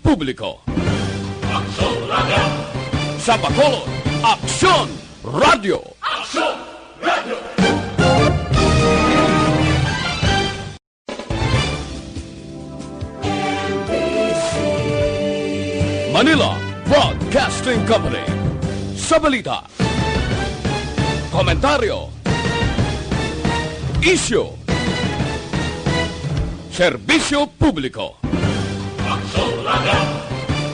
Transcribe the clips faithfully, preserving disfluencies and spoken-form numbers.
Publiko. Aksyon Radio! Sa Bacolod, Aksyon Radio! Aksyon Radio! Manila Broadcasting Company. Sa balita, komentaryo, isyu, serbisyo publiko. Aksyon Radio!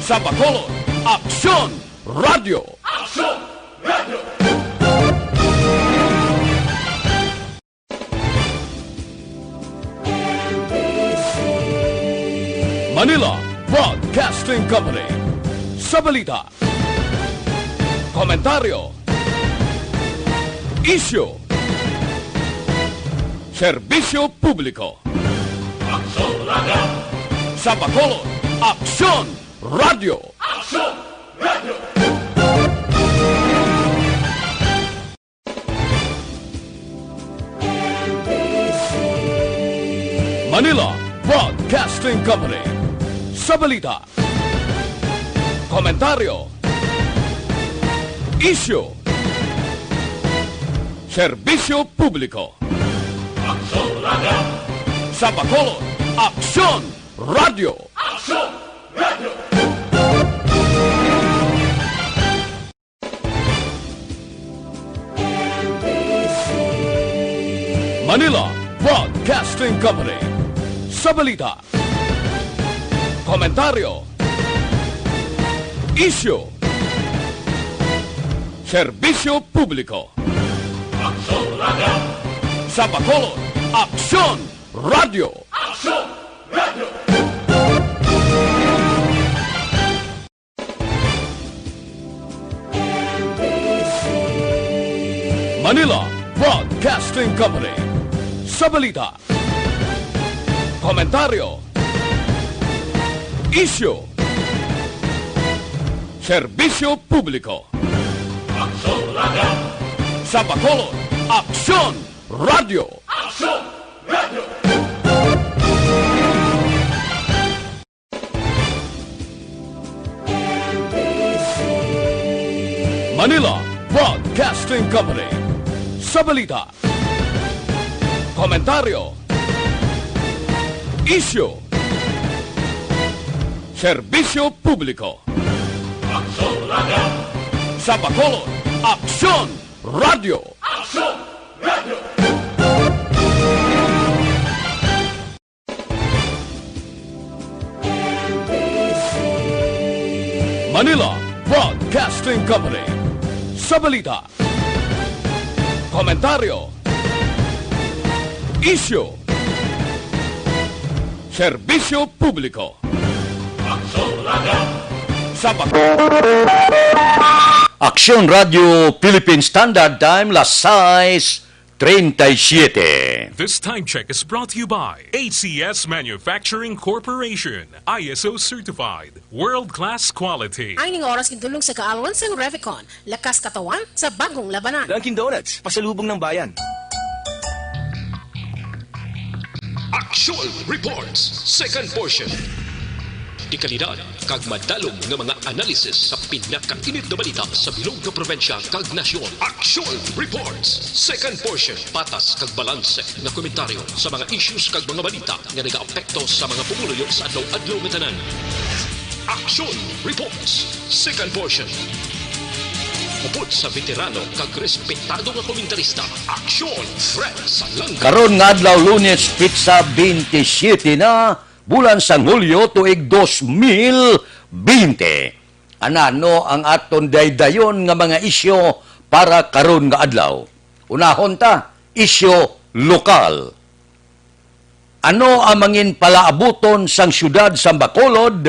Sa Bacolod, Aksyon Radio! Aksyon Radio! Manila Broadcasting Company. Sa balita, komentaryo, isyu, serbisyo publiko. Aksyon Radio! Sa Bacolod, Aksyon Radio! Aksyon Radio! Manila Broadcasting Company. Sa balita, komentaryo, isyu, serbisyo publiko. Aksyon Radio! Sa Bacolod, Aksyon Radio! Aksyon Radio! Manila Broadcasting Company. Sa balita, komentaryo, isyu, serbisyo publiko. Aksyon Radio! Sa Bacolod, Aksyon Radio! Aksyon Radio! Manila Broadcasting Company. Sa balita, komentaryo, isyu, serbisyo publiko. Aksyon Radio! Sa Bacolod, Aksyon Radio! Aksyon Radio! Manila Broadcasting Company. Sa balita, komentaryo, isyu, serbisyo publiko. Aksyon Radio! Sa Bacolod, Aksyon Radio! Aksyon Radio! Manila Broadcasting Company. Sa balita, komentaryo, isyu, serbisyo publiko. Aksyon Radio! Sa Bac- Aksyon Radio Philippine Standard Time, las sais treinta y siete. This time check is brought to you by A C S Manufacturing Corporation, I S O certified, world-class quality. Ang ining oras gindulong sa kaalwan sang Revicon, lakas katawan sa bagong labanan. Dunkin' Donuts, pasalubong ng bayan. Aksyon Reports, second portion. Dekalidad kag madalom nga mga analisis sa pinakainit nga balita sa bilog nga probinsya kag nasyon. Aksyon Reports, second portion. Patas kag balanse nga komentaryo sa mga issues kag mga balita nga nagaapekto sa mga pumuluyo sa adlaw-adlaw nga tanan. Aksyon Reports, second portion. Upod sa veterano kag respetado nga komentarista, Aksyon Fred Salanga. Karon nga adlaw, Lunes, petsa twenty-seven na, bulan sang Hulyo, tuig dos mil bente. Anano ang aton daydayon nga mga isyu para karon nga adlaw? Unahon ta, isyu lokal. Ano ang mangin palaabuton sang siyudad sang Bacolod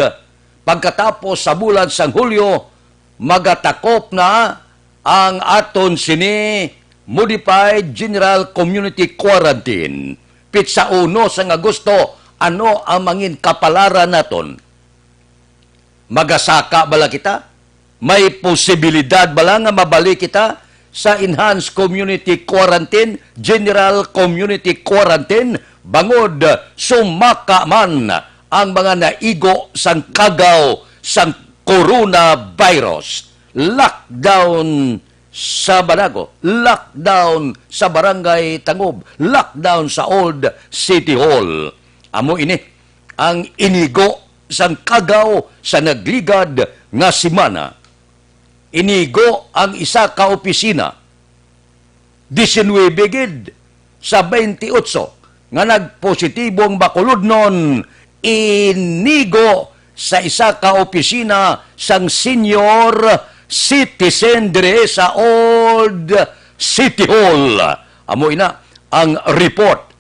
pagkatapos sa bulan sang Hulyo? Magatakop na ang aton sini Modified General Community Quarantine. Petsa uno sang Agosto, ano ang mangin kapalaran naton? Magasaka bala kita? May posibilidad bala nga mabalik kita sa Enhanced Community Quarantine, General Community Quarantine, bangod sumaka man ang mga naigo sang kagaw sang coronavirus. Lockdown sa Banago, lockdown sa Barangay Tangob, lockdown sa Old City Hall. Amo ini ang inigo sang kagaw sa nagligad nga semana. Inigo ang isa ka opisina, diecinuebe gid sa twenty-eight nga nagpositibo ang Bacolodnon. Inigo sa isa ka opisina sang senior citizen diri sa Old City Hall. Amo ina ang report.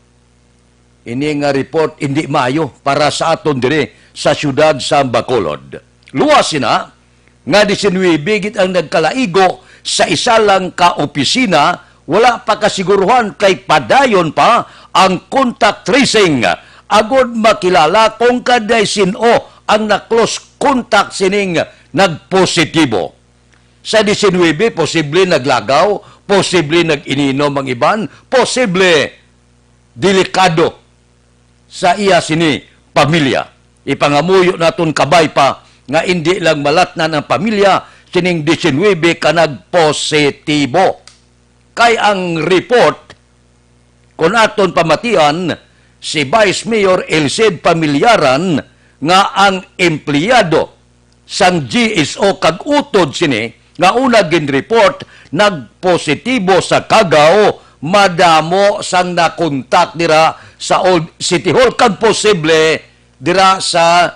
Ini nga report hindi maayo para sa aton diri sa siyudad sa Bacolod. Luwas sina nga diecinuebe gid ang nagkalaigo sa isa lang ka opisina, wala pa kasiguruhan kay padayon pa ang contact tracing agod makilala kung kaday sin-o ang na-close contact sining nagpositibo. Sa diecinuebe, posible naglagaw, posible nag-ininom ang iban, posible delikado sa iya sini pamilya. Ipangamuyo naton kabay pa nga indi lang malatnan ang pamilya sining diecinuebe ka nagpositibo. Kay ang report, kon aton pamatian, si Vice Mayor Elcid Pamilyaran nga ang empleyado sang G S O kag utod sini nga una gin-report nagpositibo sa kagaw, madamo sang nakontak dira sa Old City Hall kag posible dira sa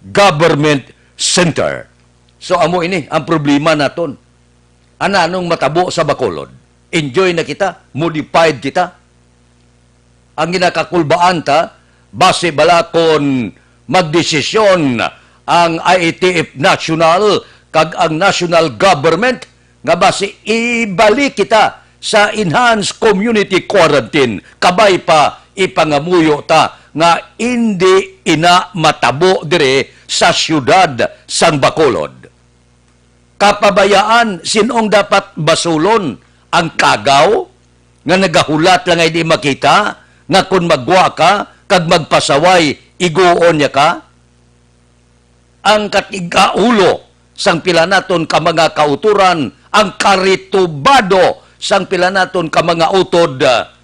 government center. So, amo ini ang problema naton. Ananong matabo sa Bacolod? Enjoy na kita, modified kita. Ang ginakakulbaan ta, basi bala kon magdesisyon ang I A T F National kag ang national government nga basi ibalik kita sa enhanced community quarantine, kabay pa ipangamuyo ta nga indi ina matabo diri sa siyudad sang Bacolod. Kapabayaan, sin-ong dapat basulon? Ang kagaw nga nagahulat lang ay di makita, nga kon maggwa ka kag magpasaway, iguon niya ka? Ang katigaulo sang pila naton ka mga kautoran, ang karitubado sang pila naton ka mga utod, ah,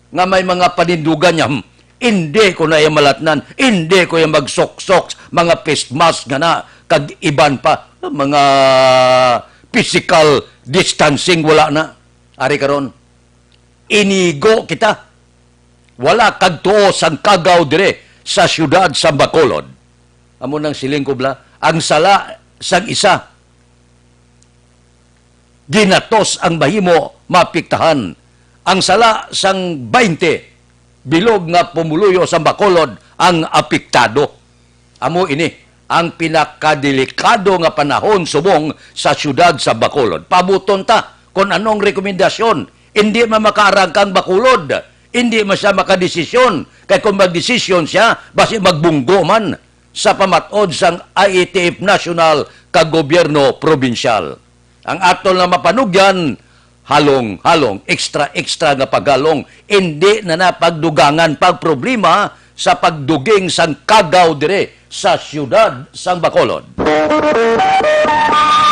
nga may mga panindugan niya, hmm, indi ko na iya malatnan, indi ko iya magsuksok, mga face mask nga na, kag iban pa, mga physical distancing, wala na. Ari karon, inigo kita. Wala kag tuo sang kagaw dire sa siyudad sa Bacolod. Amo nang siling ko bala, ang sala sang isa, ginatos ang mahimo maapektahan. Ang sala sang baynte, bilog nga pumuluyo sang Bacolod ang apektado. Amo ini ang pinakadelikado nga panahon subong sa siyudad sa Bacolod. Pabuton ta kon anong rekomendasyon. Indi man makaarangka ang Bacolod. Indi man siya makadesisyon. Kay kung magdesisyon siya, basi magbunggo man sa pamat-od sang I A T F National kag gobyerno probinsyal. Ang aton nga mapanugyan, halong-halong, extra-extra nga paghalong, indi na na pagdugangan pag problema sa pagduging sang kagaw dire sa siyudad sang Bacolod.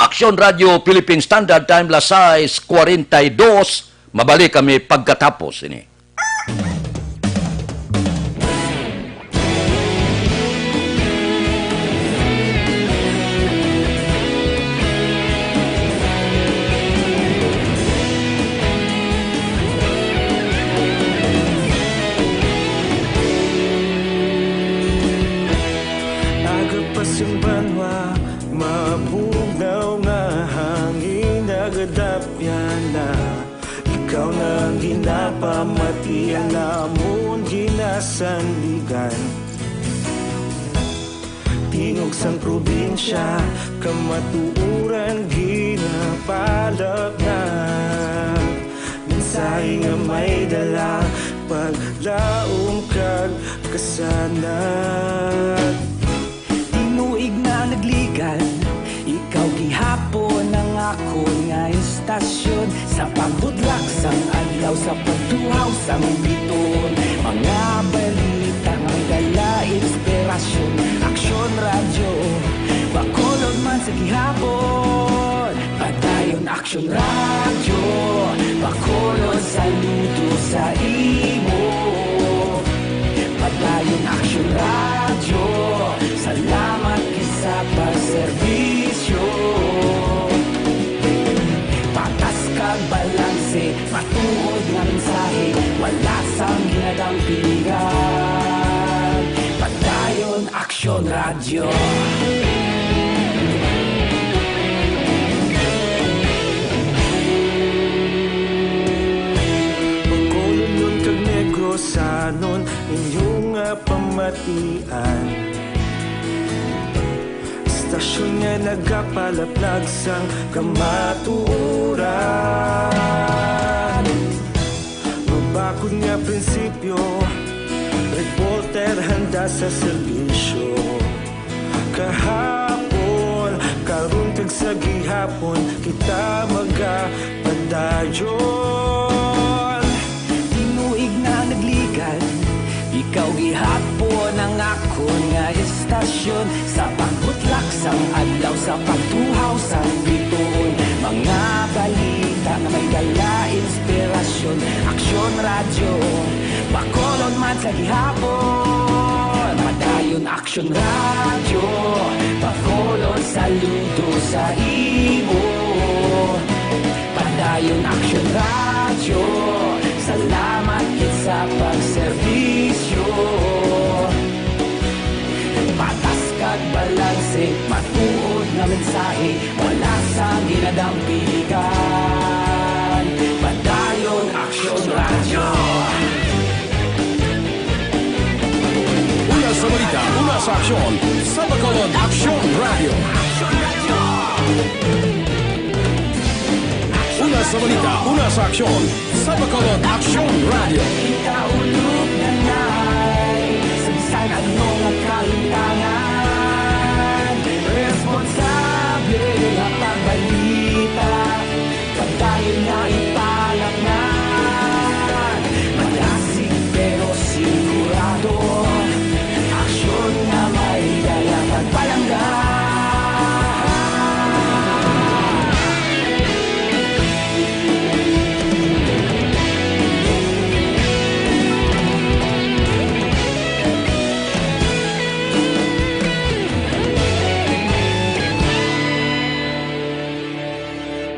Aksyon Radio Philippine Standard Time, las sais cuarenta y dos. Mabalik kami pagkatapos ini. Aga pa sing banwa, mabugnaw nga hangin nagadapyan na. Ikaw na ang ginapamati, ang amon ginasandigan. Tingog sang probinsya, kamatuoran ginapalapnag. Mensahe nga may dala, paglaom kag kasanag. Tinuig na nagligan, ikaw gihapon ang akon nga istasyon. Sa pagbudlak sang adlaw, sa pagtuhaw sang biton, mga balita nga dala inspirasyon. Radyo, Bacolod man sa gihapon. Padayon Aksyon Radyo, Bacolod saludo sa imo. Padayon Aksyon Radyo, salamat gid sa pagserbisyo. Patas kag balanse, matuod nga mensahe, wala sang ginadampigan. Padayon Aksyon Radyo. Bacolodnon kag Negrosanon, inyo nga pamatian. Istasyon nga nagapalaplag sang kamatuoran. Mabakod nga prinsipyo, reporter handa sa serbisyo. Kahapon, karon kag sa gihapon, kita magapadayon. Tinuig na nagligad, ikaw gihapon ang akon nga istasyon. Sa pagbutlak sang adlaw, sa pagtuhaw sang bituon, mga balita nga may dala inspirasyon. Aksyon Radyo, Bacolod man sa gihapon. Padayon Aksyon Radyo, Bacolod saludo sa imo. Padayon Aksyon Radyo, salamat gid sa pagserbisyo. Patas kag balanse, matuod nga mensahe, wala sang ginadampigan. Padayon Aksyon Radyo. Una sa balita, una sa aksyon, sa Bacolod Aksyon Radyo. Una sa balita, una sa aksyon, sa Bacolod Aksyon Radyo. Kita ulog na nay, sa bisan ano nga kalintangan, responsable nga pagbalita. Padayon nga ipalaknag, malasig pero sigurado. Aksyon nga may dala kag palangga.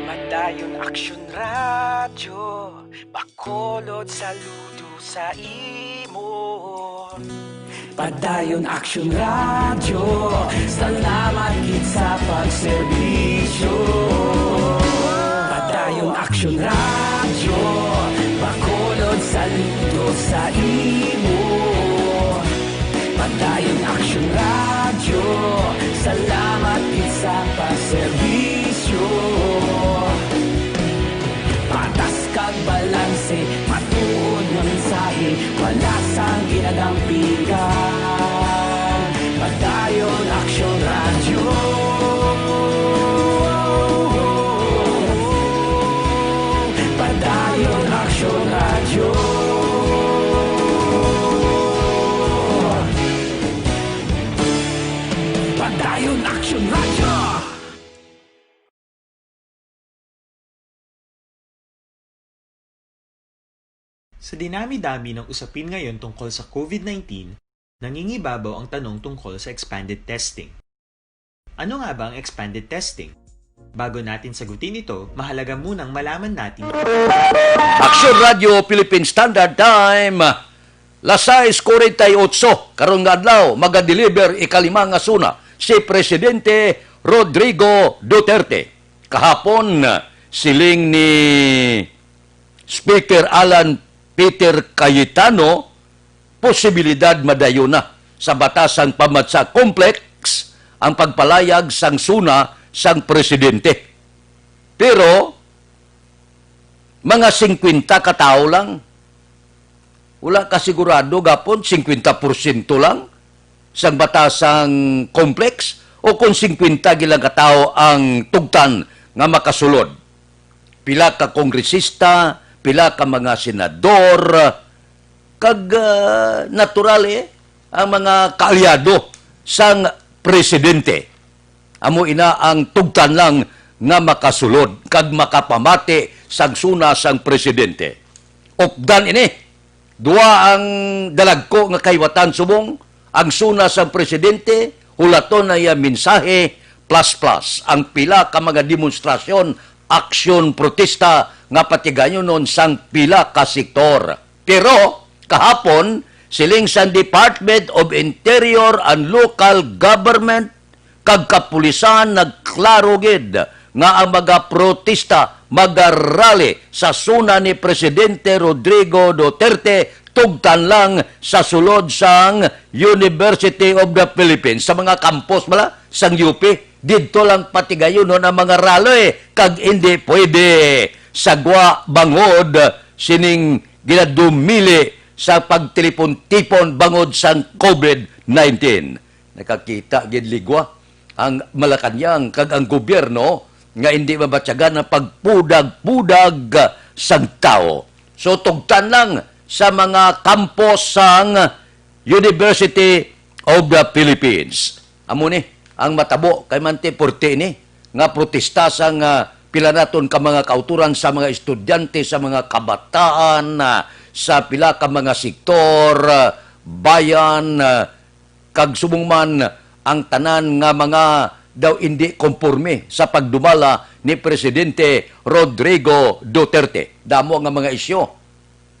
Padayon Aksyon Radyo, Bacolod saludo sa imo. Padayon Aksyon Radyo, salamat gid sa pagserbisyo. Padayon Aksyon Radyo, Bacolod saludo sa imo. Padayon Aksyon Radyo, salamat gid sa pagserbisyo. Patas kag balanse, matuod nga mensahe, wala sang ginadampigan. Padayon Aksyon Radyo. Padayon Aksyon Radyo. Padayon Aksyon Radyo. Sa dinami-dami ng usapin ngayon tungkol sa COVID nineteen, nangingibabaw ang tanong tungkol sa expanded testing. Ano nga ba ang expanded testing? Bago natin sagutin ito, mahalaga munang malaman natin Aksyon Radio Philippine Standard Time, las sais kuwarenta y otso, karon nga adlaw, magadeliver ikalima nga suna si Presidente Rodrigo Duterte. Kahapon, siling ni Speaker Alan Peter Cayetano, posibilidad madayona sa Batasang Pamansa Complex ang pagpalayag sang suna sang presidente. Pero, mga singkwenta ka tawo lang. Wala ka sigurado gapon, singkwenta porsyento lang sang Batasang Complex o kung singkwenta gid lang ka tawo ang tugtan nga makasulod. Pila ka kongresista, pila ka mga senador, kag, ah, natural, eh, ang mga kaalyado sang presidente. Amo ina ang tugtan lang nga makasulod kag makapamati sang suna sang presidente. Updan ini, dua ang dalagko nga kahiwatan subong ang suna sang presidente, hulaton na iya mensahe, plus plus ang pila ka mga demonstrasyon, aksyon, protesta nga patigayunon sang pila ka sektor. Pero kahapon, siling sang Department of Interior and Local Government kag kapulisan nagklaro gid nga ang mga protesta magarali sa suna ni Presidente Rodrigo Duterte tugtan lang sa sulod sang University of the Philippines, sa mga campus bala sang U P. Didto lang patigayunon ang mga rally kag indi pwede sa gwa bangod sining ginadumili sa pagtilipon-tipon bangod sang COVID nineteen. Nakakita gid ligwa ang Malacañang kag ang gobyerno nga indi mabatyagan ang pagpudag-pudag sang tawo. So, tugtan lang sa mga campus sang University of the Philippines. Amo ni ang matabo kay manti porte ni nga protesta sang, ah, pila naton ka mga kauturan, sa mga estudyante, sa mga kabataan, ah, sa pila ka mga sektor, ah, bayan, ah, kag subong man ang tanan nga mga daw indi komporme sa pagdumala ni Presidente Rodrigo Duterte. Damo nga mga isyu,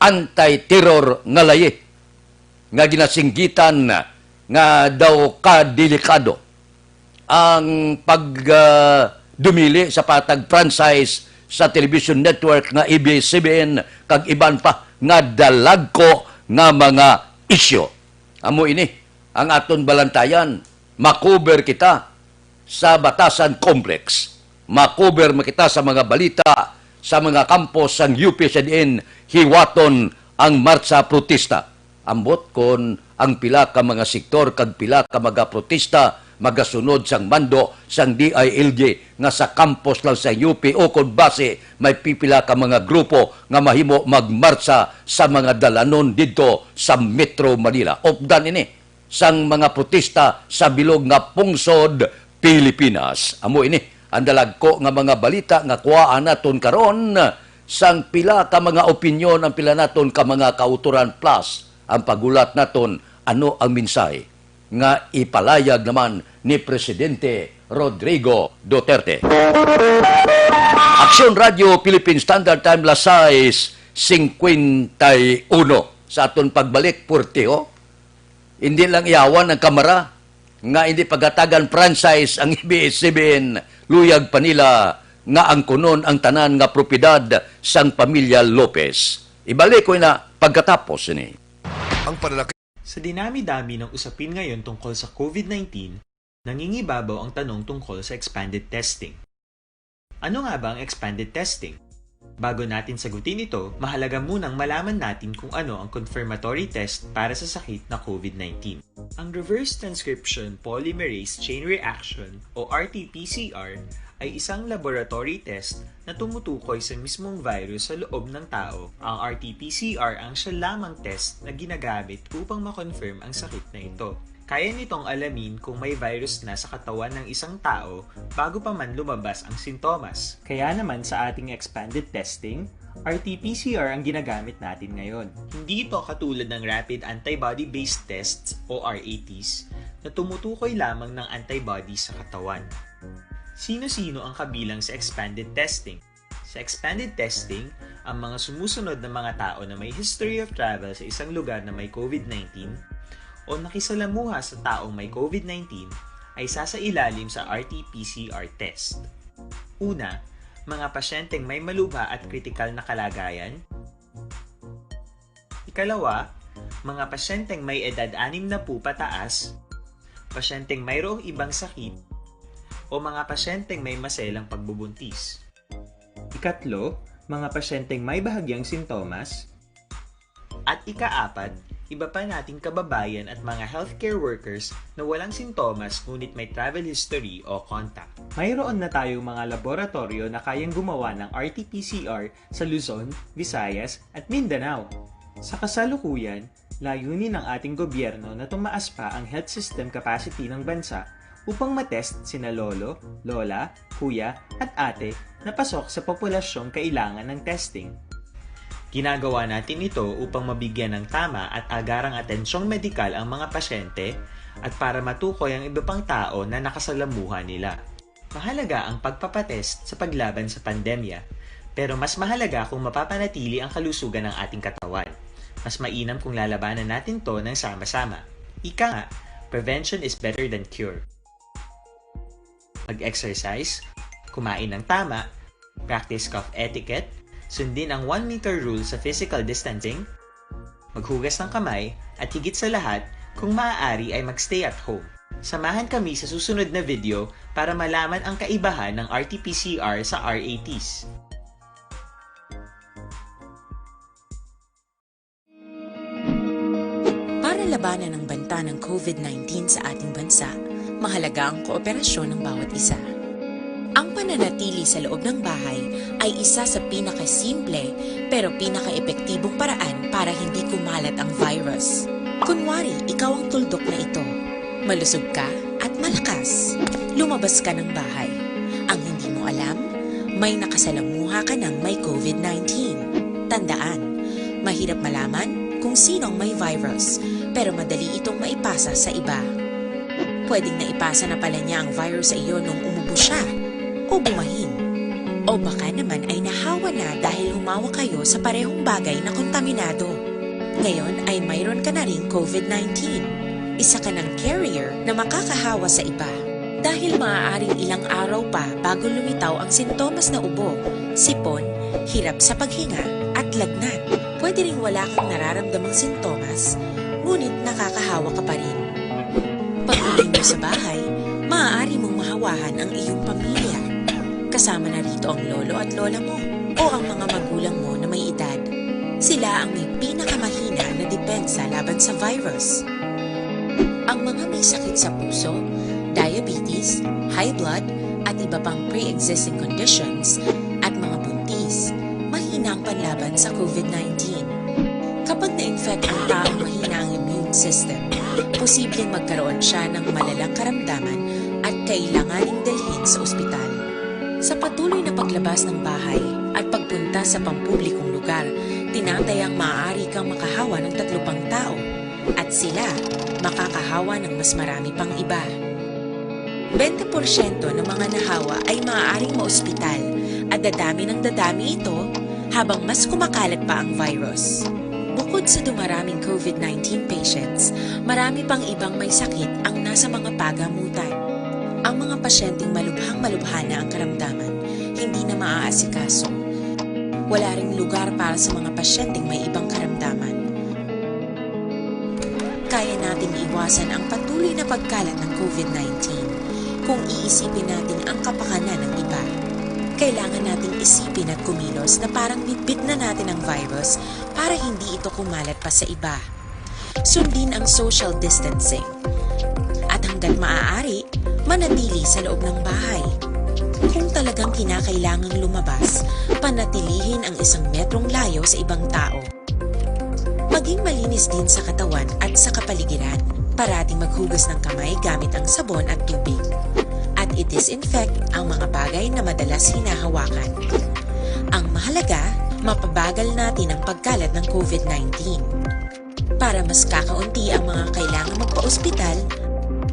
anti-terror nga layi nga ginasinggitan nga daw kadelikado ang pag, ah, dumili sa patag franchise sa television network nga A B S C B N kag iban pa nga dalagko nga mga isyu. Amo ini ang aton balantayan. Makover kita sa Batasan Complex. Makover man kita sa mga balita sa mga kampo sang U P sa diin hiwaton ang martsa protesta. Ambot kon ang pila ka mga sektor kag pila ka mga protesta magasunod sang mando sang D I L G nga sa campus lang sa U P o kon basi may pipila ka mga grupo nga mahimo magmartsa sa mga dalanon didto sa Metro Manila. Updan ini sang mga protesta sa bilog nga pungsod Pilipinas. Amo ini ang dalagko nga mga balita nga kuhaan naton karon sang pila ka mga opinyon ang pila naton ka mga kautoran plus ang paghulat naton ano ang mensahe nga ipalayag naman ni Presidente Rodrigo Duterte. Aksyon Radio Philippine Standard Time, las sais cincuenta y uno. Sa aton pagbalik, purtiho, hindi lang iyawan ang kamara nga hindi pagatagan franchise ang A B S C B N, luyag pa nila nga ang kunon ang tanan nga propiedad sang pamilya Lopez. Ibalik ko na pagkatapos ini. Ang pananakit Sa dinami-dami ng usapin ngayon tungkol sa COVID nineteen, nangingibabaw ang tanong tungkol sa expanded testing. Ano nga ba ang expanded testing? Bago natin sagutin ito, mahalaga munang malaman natin kung ano ang confirmatory test para sa sakit na COVID nineteen. Ang reverse transcription polymerase chain reaction o R T P C R ay isang laboratory test na tumutukoy sa mismong virus sa loob ng tao. Ang R T P C R ang siya lamang test na ginagamit upang ma-confirm ang sakit na ito. Kaya nitong alamin kung may virus na sa katawan ng isang tao bago pa man lumabas ang sintomas. Kaya naman sa ating expanded testing, R T P C R ang ginagamit natin ngayon. Hindi ito katulad ng rapid antibody-based tests o R A Ts na tumutukoy lamang ng antibody sa katawan. Sino-sino ang kabilang sa expanded testing? Sa expanded testing, ang mga sumusunod na mga tao na may history of travel sa isang lugar na may COVID nineteen o nakisalamuha sa taong may COVID nineteen ay sasailalim sa R T P C R test. Una, mga pasyenteng may malubha at kritikal na kalagayan. Ikalawa, mga pasyenteng may edad anim na po pataas, pasyenteng mayroong ibang sakit, o mga pasyenteng may maselang pagbubuntis. Ikatlo, mga pasyenteng may bahagyang sintomas. At ikaapat, iba pa nating kababayan at mga healthcare workers na walang sintomas ngunit may travel history o contact. Mayroon na tayong mga laboratoryo na kayang gumawa ng R T P C R sa Luzon, Visayas, at Mindanao. Sa kasalukuyan, layunin ng ating gobyerno na tumaas pa ang health system capacity ng bansa upang matest sina lolo, lola, kuya, at ate na pasok sa populasyong kailangan ng testing. Ginagawa natin ito upang mabigyan ng tama at agarang atensyong medikal ang mga pasyente at para matukoy ang iba pang tao na nakasalamuha nila. Mahalaga ang pagpapatest sa paglaban sa pandemya, pero mas mahalaga kung mapapanatili ang kalusugan ng ating katawan. Mas mainam kung lalabanan natin 'to ng sama-sama. Ika nga, prevention is better than cure. Mag-exercise, kumain ng tama, practice cough etiquette, sundin ang one meter rule sa physical distancing, maghugas ng kamay, at higit sa lahat, kung maaari ay mag-stay at home. Samahan kami sa susunod na video para malaman ang kaibahan ng R T P C R sa R A Ts. Para labanan ang banta ng COVID nineteen sa ating bansa, mahalaga ang kooperasyon ng bawat isa. Ang pananatili sa loob ng bahay ay isa sa pinakasimple pero pinakaepektibong paraan para hindi kumalat ang virus. Kunwari, ikaw ang tuldok na ito. Malusog ka at malakas. Lumabas ka ng bahay. Ang hindi mo alam, may nakasalamuha ka ng may COVID nineteen. Tandaan, mahirap malaman kung sino ang may virus, pero madali itong maipasa sa iba. Pwedeng naipasa na pala niya ang virus sa iyo nung umubo siya o bumahin. O baka naman ay nahawa na dahil humawak kayo sa parehong bagay na kontaminado. Ngayon ay mayroon ka na ring COVID nineteen. Isa ka ng carrier na makakahawa sa iba. Dahil maaaring ilang araw pa bago lumitaw ang sintomas na ubo, sipon, hirap sa paghinga, at lagnat. Pwede ring wala kang nararamdamang sintomas, ngunit nakakahawa ka pa rin. Pag-uwi mo sa bahay, maaari mong mahawahan ang iyong pamilya. Kasama na rito ang lolo at lola mo o ang mga magulang mo na may edad. Sila ang may pinakamahina na depensa laban sa virus. Ang mga may sakit sa puso, diabetes, high blood, at iba pang pre-existing conditions, at mga buntis, mahina ang panlaban sa COVID nineteen. Kapag na-infect ang taong mahina ang immune system, posibleng magkaroon siya ng malalang karamdaman at kailanganing dalhin sa ospital. Sa patuloy na paglabas ng bahay at pagpunta sa pampublikong lugar, tinatayang maaari kang makahawa ng tatlo pang tao, at sila makakahawa ng mas marami pang iba. Bente porsyento ng mga nahawa ay maaaring maospital at dadami ng dadami ito habang mas kumakalat pa ang virus. Bukod sa dumaraming COVID nineteen patients, marami pang ibang may sakit ang nasa mga pagamutan. Ang mga pasyenteng malubhang-malubha na ang karamdaman, hindi na maaasikaso. Wala ring lugar para sa mga pasyenteng may ibang karamdaman. Kaya nating iwasan ang patuloy na pagkalat ng COVID nineteen kung iisipin natin ang kapakanan ng iba. Kailangan nating isipin at kumilos na parang bitbit na natin ang virus para hindi ito kumalat pa sa iba. Sundin ang social distancing. At hanggat maaari, manatili sa loob ng bahay. Kung talagang kinakailangang lumabas, panatilihin ang isang metrong layo sa ibang tao. Maging malinis din sa katawan at sa kapaligiran. Parating maghugas ng kamay gamit ang sabon at tubig. At i-disinfect ang mga bagay na madalas hinahawakan. Ang mahalaga, mapabagal natin ang pagkalat ng COVID nineteen. Para mas kakaunti ang mga kailangang magpa-ospital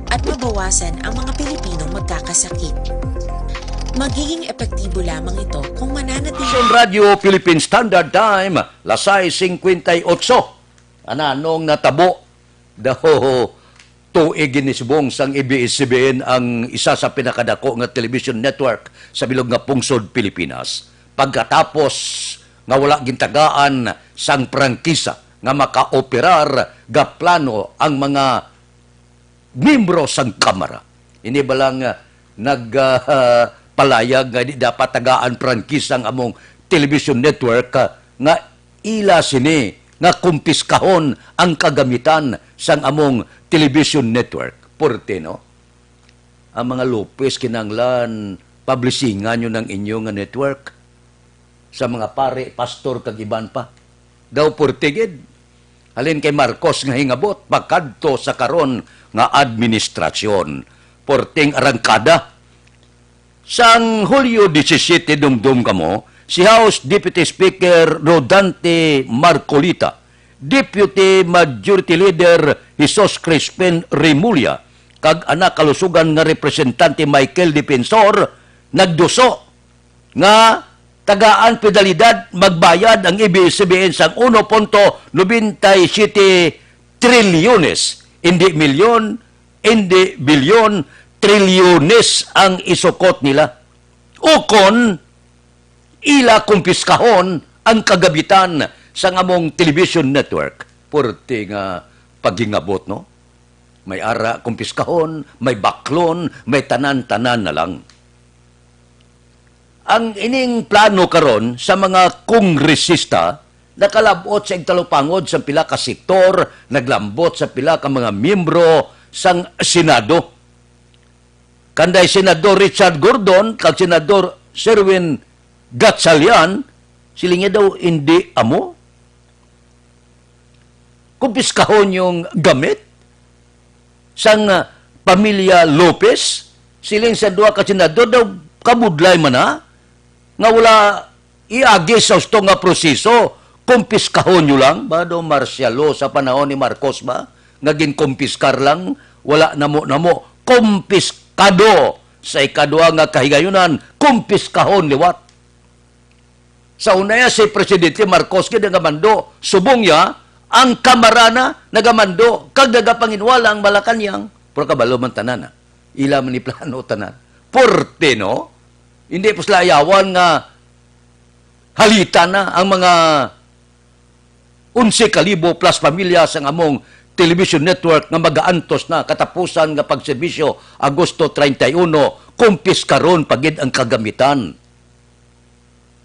at mabawasan ang mga Pilipinong magkakasakit. Magiging epektibo lamang ito kung mananatili Station Radio Philippine Standard Time, las sais singkwenta y otso. Ananong natabo? Daw tuig ginisubong sang A B S C B N ang isa sa pinakadako nga television network sa bilog nga pungsod Pilipinas, pagkatapos nga wala gintagaan sang prangkisa nga makaoperar ga plano ang mga miyembro sang Kamara. Ini bala nga nag, ah, palayag nga di dapat tagaan prangkisa ang among television network, ah, nga ila sini nga kumpiskahon ang kagamitan sang among television network. Porte, no? Ang mga Lopez kinahanglan publishingan nyo ng inyo nga network. Sa mga pare, pastor, kag iban pa. Daw porte gid. Halin kay Marcos nga hingabot, pakadto sa karon nga administrasyon. Porting arangkada. Sang Hulyo disisiete, dumdum kamo, si House Deputy Speaker Rodante Marcolita, Deputy Majority Leader Jesus Crispin Remulla, kag ana kalusugan nga Representante Michael Defensor nagduso nga tagaan penalidad, magbayad ang A B S C B N sang uno punto nobenta y siyete trilyones, hindi milyon, hindi bilyon, trilyones ang isukot nila. Ukon ila kumpiskahon ang kagamitan sang among television network. Purti nga paghingabot, no? May ara kumpiskahon, may baklon, may tanan-tanan na lang. Ang ining plano karon sa mga kongresista nakalab-ot sa igtalupangod sa pila ka sektor, naglambot sa pila ka mga miyembro sang Senado. Kanday Senador Richard Gordon kag Senador Sherwin Gatchalian, siling niya daw, "Hindi amo. Kumpiskahon yung gamit sang, ah, pamilya Lopez." Siling sa duha ka senador daw, "Kabudlay man na nga wala iagi sa husto nga proseso, kumpiskahon nyo lang." Ba daw martial law sa panahon ni Marcos ba? Nga ginkumpiskar lang, wala namo-namo, kumpiskado. Sa ikadua nga kahigayunan, kumpiskahon liwat. Sa una ya, si Presidente Marcos gid ang nagamando, subong ya, ang Kamara na nagamando, kag nagapanginwala ang Malacañang. Pero kabalo man tanan, ah. Ila man ni plano tanan. Porte, no? Hindi po sila ayawan nga halita na ang mga onse ka libo plus pamilya sang among television network nga magaantos na katapusan nga pagserbisyo, Agosto treinta y uno, kumpiskaron pa gid ang kagamitan.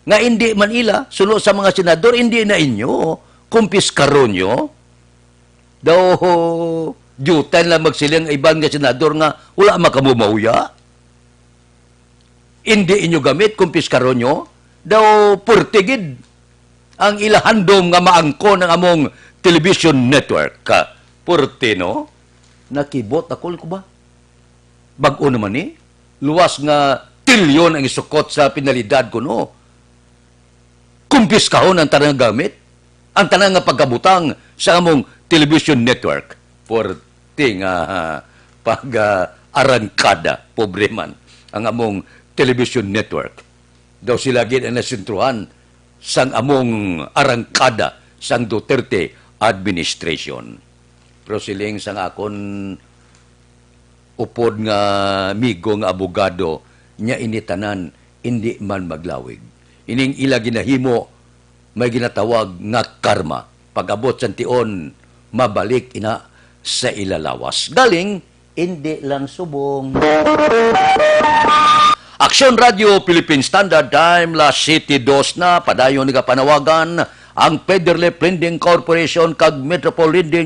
Nga indi man ila, suno sa mga senador, indi na inyo, kumpiskaron nyo. Daw, diutan lang magsiling ang iban nga senador nga wala man kamo mahuya. Indi inyo gamit, kumpiskaron nyo. Daw, purti gid ang ila handom nga maangkon ang among television network. Purti, no? Nakibot ako, ko ba? Bag-o naman ni, luwas nga tilyon ang isukot sa penalidad kuno. Kumpiskahon ang tanan nga gamit, ang tanan nga pagkabutang sa among television network. Purti nga, ah, pag, ah, arangkada, pobre man ang among television network. Daw sila gid ang nasentruhan sang among arangkada sang Duterte administration. Pero siling sang akon upod nga amigo nga abogado, nya ini tanan indi man maglawig. Ining ila ginahimo may ginatawag nga karma. Pag-abot sang tion, mabalik ina sa ila lawas. Galing, indi lang subong. Aksyon Radio Philippine Standard Time, las siyete dos na, padayon nagapanawagan ang Federal Lending Corporation kag Metropole Lending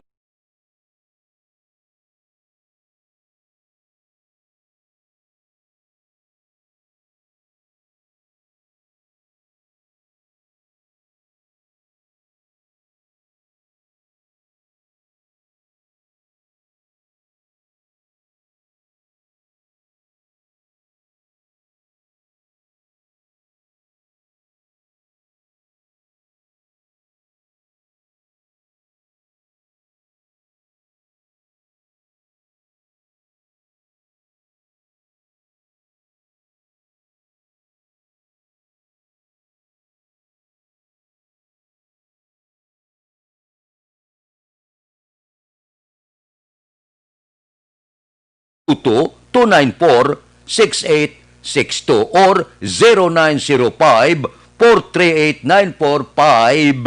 two two nine four six eight six two or zero nine zero five four three eight nine four five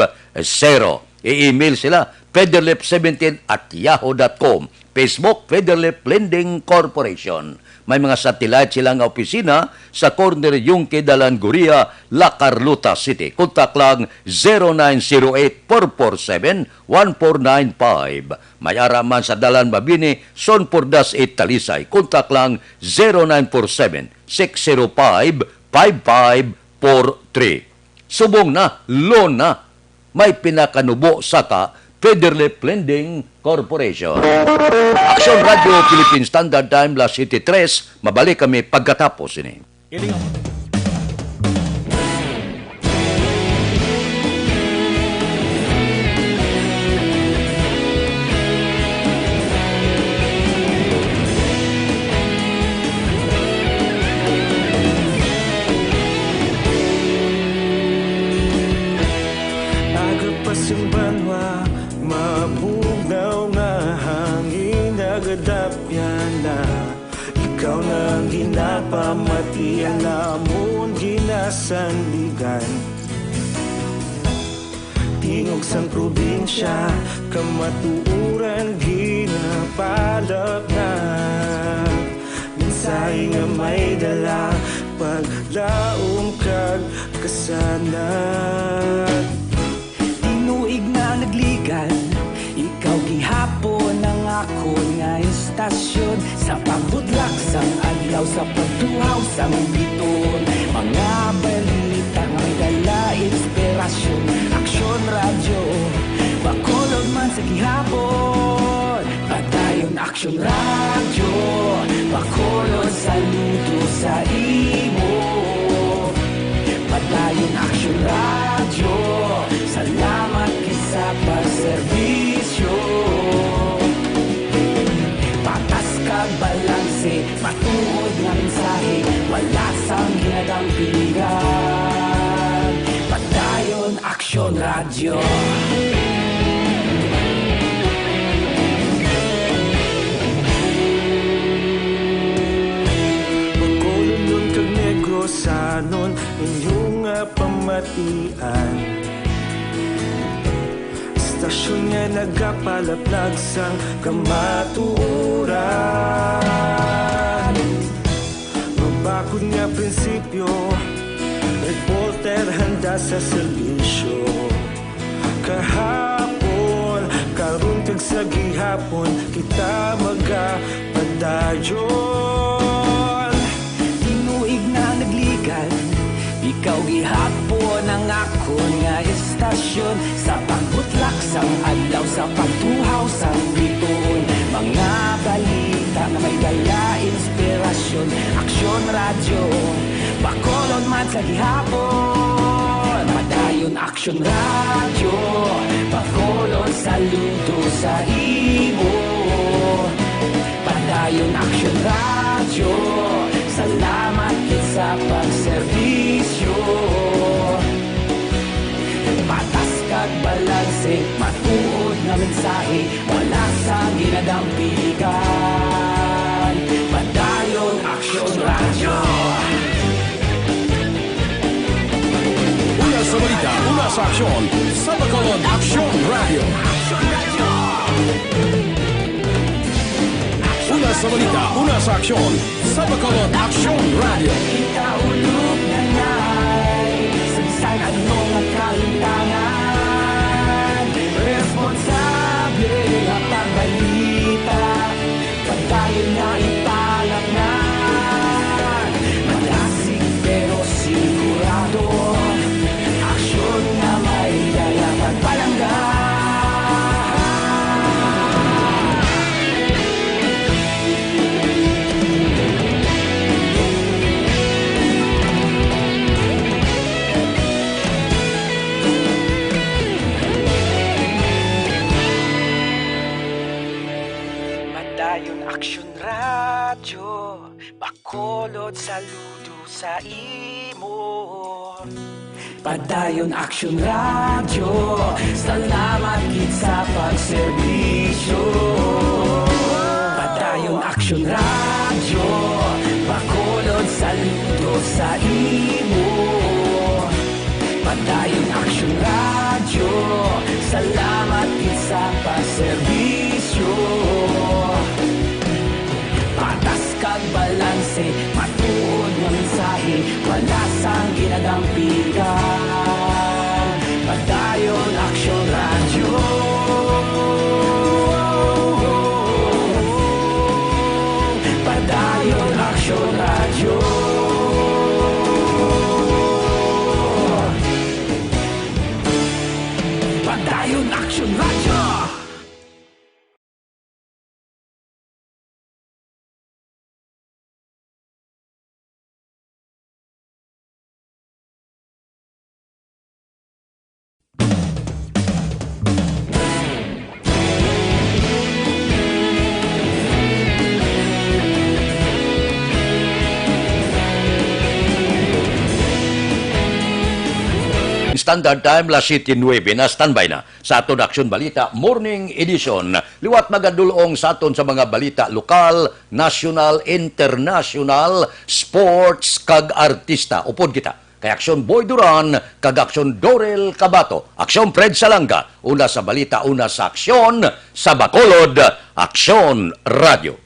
zero. I-email sila, federlip seventeen at yahoo dot com. Facebook, Federlip Lending Corporation. May mga satellite sila nga opisina sa corner Yungque Dalan Guria, La Carlota City. Kontak lang zero nine zero eight four four seven one four nine five. May ara man sa Dalan Mabini, Son Pordas, Talisay. Kontak lang zero nine four seven six zero five five five four three. Subong na, loan na. May pinakanubo sa ka Federlip Lending Corporation. Aksyon Radio Philippine Standard Time, las siyete tres. Mabalik kami pagkatapos ini. Aga pa sing banwa, mabugnaw nga hangin nagadapyan na. Ikaw na ang ginapamati, ang amon ginasandigan. Tingog sang probinsya, kamatuoran ginapalapnag. Mensahe nga may dala, paglaom kag kasanag. Tinuig na nagligan, ikaw gihapon ang akon nga istasyon. Sa pagbutlak sang adlaw, sa pagtuhaw sang bituon, mga balita nga may dala inspirasyon. Aksyon Radyo, Bacolod man sa gihapon. Padayon Aksyon Radyo, Bacolod, saludo sa imo. Padayon Aksyon Radyo, salamat gid sa pagserbisyo. Patas kag balanse, matuod nga mensahe, wala sang ginadampigan. Padayon Aksyon Radyo. Bacolodnon kag Negrosanon, inyo nga pamatian. Istasyon nga nagapalaplag sang kamatuoran. Mabakod nga prinsipyo, reporter handa sa serbisyo. Kahapon, karon kag sa gihapon, kita magapadayon. Tinuig na nagligan, ikaw gihapon ang akon nga istasyon. Sa pagbutlak sang adlaw, sa pagtuhaw sang bituon, mga balita nga may dala inspirasyon. Aksyon Radyo, Bacolod man sa gihapon. Padayon Aksyon Radyo, Bacolod, saludo sa imo. Padayon Aksyon Radyo, salamat gid sa pagserbisyo. Patas kag balanse, matuod nga mensahe, wala sang ginadampigan. Padayon Aksyon Radyo. Una sa balita, una sa aksyon, sa Bacolod Aksyon Radyo. Una sa balita, una sa aksyon, sa Bacolod Aksyon Radyo. Ikaulog na ngay, sa bisan ano nga kahintangan, responsable nga pagbalita, padayon nga ipalapngan. Madasig pero sigurado, aksyon nga may dala pagpalangga. Padayon Aksyon Radyo, Bacolod, saludo sa imo. Padayon Aksyon Radyo, salamat gid sa pagserbisyo. Padayon Aksyon Radyo, Bacolod, saludo sa imo. Padayon Aksyon Radyo, salamat gid sa pagserbisyo. Patas kag balanse, matuod nga mensahe, wala sang ginadampigan. Padayon Aksyon Radyo. Padayon Aksyon Radyo. Padayon Aksyon Radyo. Standard Time, las siete nuebe na, standby na sa aton Aksyon Balita Morning Edition. Liwat magadulong sa aton sa mga balita lokal, national, international, sports, kag artista. Upod kita kay Aksyon Boy Duran kag Aksyon Dorel Cabato. Aksyon Fred Salanga, una sa balita, una sa aksyon, sa Bacolod, Aksyon Radio.